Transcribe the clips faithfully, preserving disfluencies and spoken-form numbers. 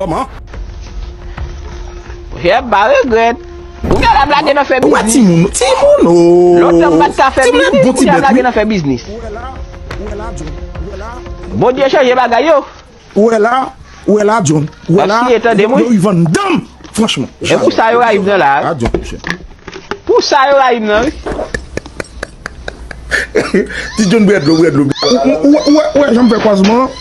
Kòman? Chè, pa regrèt. Ou gen la blage nan fè biznis. Ou wè timoun, timoun, o. Lontan m pa t ka fè biznis, bon, kounye a blage nan fè biznis. Bondye chanje bagay yo. Ou wè la, ou wè la, John. Ou wè la, yo, yo vann dan m. Franchman. E pou sa yo rayi m nan la. Pou sa yo rayi m nan, wi. Ti John bwè dlo, bwè dlo. Ou, ou, ou, ou wè, ou wè jan m fè kwazman an?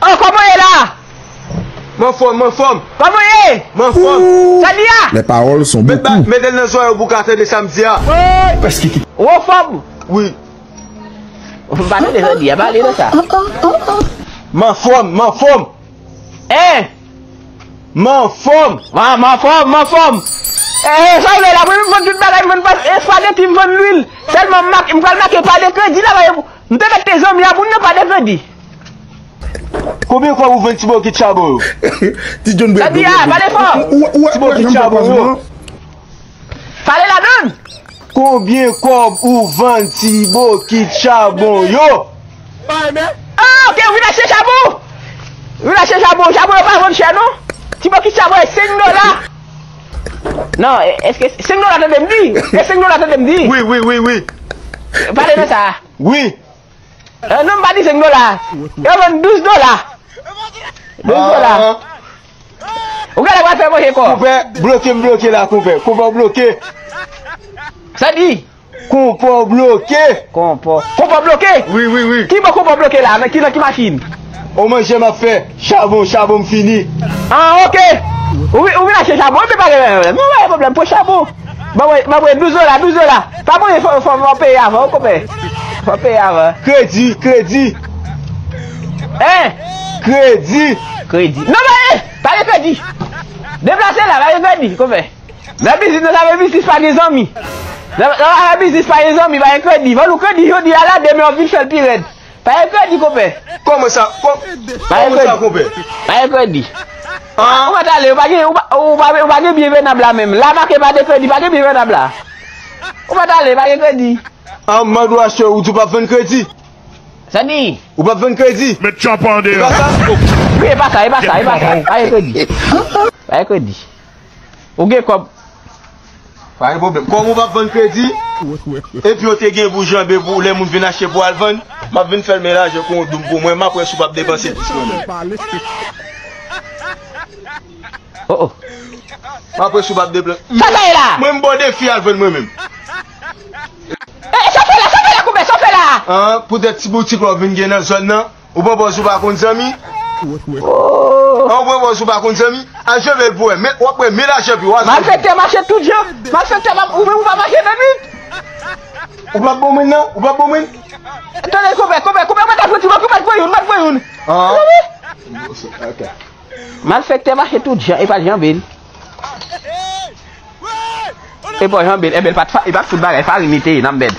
Oh, kòman ye la? M anfòm, m anfòm. Kòman ye? M anfòm. Sa di a? Les paroles sont beaucoup. Met, met l nan zòrèy ou pou ka tande sa m di a. Ou anfòm? Wi. M pa tande sa di a, pale nan sa. M anfòm, m anfòm. Hein? M anfòm. M anfòm, m anfòm. Eh, sa w vle la, mwen m vann tout bagay, m vann pa espageti, m vann lwil. Sèlman m mak-, m pral make pa de kredi la, m te mete zanmi a moun nan pa de kredi. Konbyen kòb ou vann ti bokit chabon yo? Ti John Bredlo. Sa di a, pale fò. Ti bokit chabon yo. Pale ladann. Konbyen kòb ou vann ti bokit chabon yo? Ah, ok, ou vin achte chabon. Ou vin achte chabon. Chabon yo pa vann chè, non. Ti bokit chabon e senk dola. Non, e, èske senk dola tande m di? E senk dola tande m di? Wi, wi, wi, wi. Pale nan sa. Wi. Eh, non, m pa di senk dola. Yo vann douz dola. Douz dola. Ou gade w ap fè manje kò. Konpè, bloke m bloke la, konpè. Konpè, w bloke. Sa di? Konpè, w bloke. Konpè. Konpè, w bloke? Wi, wi, wi. Ki bò konpè, w bloke la? Nan ki, nan ki machin? O manje m ap fè. Chabon, chabon m fini. Ah, ok. Ou, ou vin achte chabon, epi pa gen pwoblèm. Non, pa gen pwoblèm, pran chabon. Ban mwen, ban mwen douz dola, douz dola. Pa mwen, fò, fò, fò peye avan, wi, konpè. Fò peye avan. Kredi, kredi. Hein? Kredi. Kredi. Non, pa, eh, pa gen kredi. Deplase la, pa gen kredi, konpè. Nan biznis, nan zafè biznis, pa gen zanmi. Nan, nan zafè biznis, pa gen zanmi, pa gen kredi. Vann ou kredi jodi a la, demen w ap vin fè l pi rèd. Pa gen kredi, konpè. Kòman sa? Kò-, kòman sa, konpè? Pa gen kredi. Ah. Ou pa t ale, ou pa gen, ou pa, ou pa, ou pa gen byen venab la menm. La make pa de kredi, pa gen byen venab la. Ou pa t ale, pa gen kredi. Ah, m mande w achte, ou di w p ap vann kredi? Sa di? Ou p ap vann kredi? Met tchòp an deyò. E pa sa? Wi, e pa sa, e pa sa, e pa sa. Pa gen kredi. Pa gen kredi. Ou gen kòb. Pa gen pwoblèm. Kòm ou p ap vann kredi, epi yo te gen pou janbe pou lè moun vin achte pou al vann, m ap vin fè l melanje ak yon doub pou mwen, m ap wè si w p ap depanse plis mwen menm. Oh, oh. M ap wè si w p ap depanse. Sa sa ye la? Mwen m ba w defi al vann mwen menm. Eh, sa w fè la, sa w fè la, konpè, sa w fè la? An, poutèt ti boutik la w vin gen nan zòn nan. Ou pran pòz ou pa konn zanmi? Oh. An, ou pran pòz ou pa konn zanmi? Al janbe l pou wè. Men, w ap wè men lajan pi, w a zanmi. Malfektè mache tout jan. Malfektè pa, ou menm ou pa mache nan nwit. Ou p ap bon moun nan? Ou p ap bon moun? Tande, konpè, konpè, konpè, mwen ta pran ti bò, konpè, pran youn, mwen pran youn. Ah. Tande? Ok. Malfektè mache tout jan, e pa janbe l. E pa janbe l, enben, l pa t fa-, li pa t fout bagay, farin li te ye nan bèd.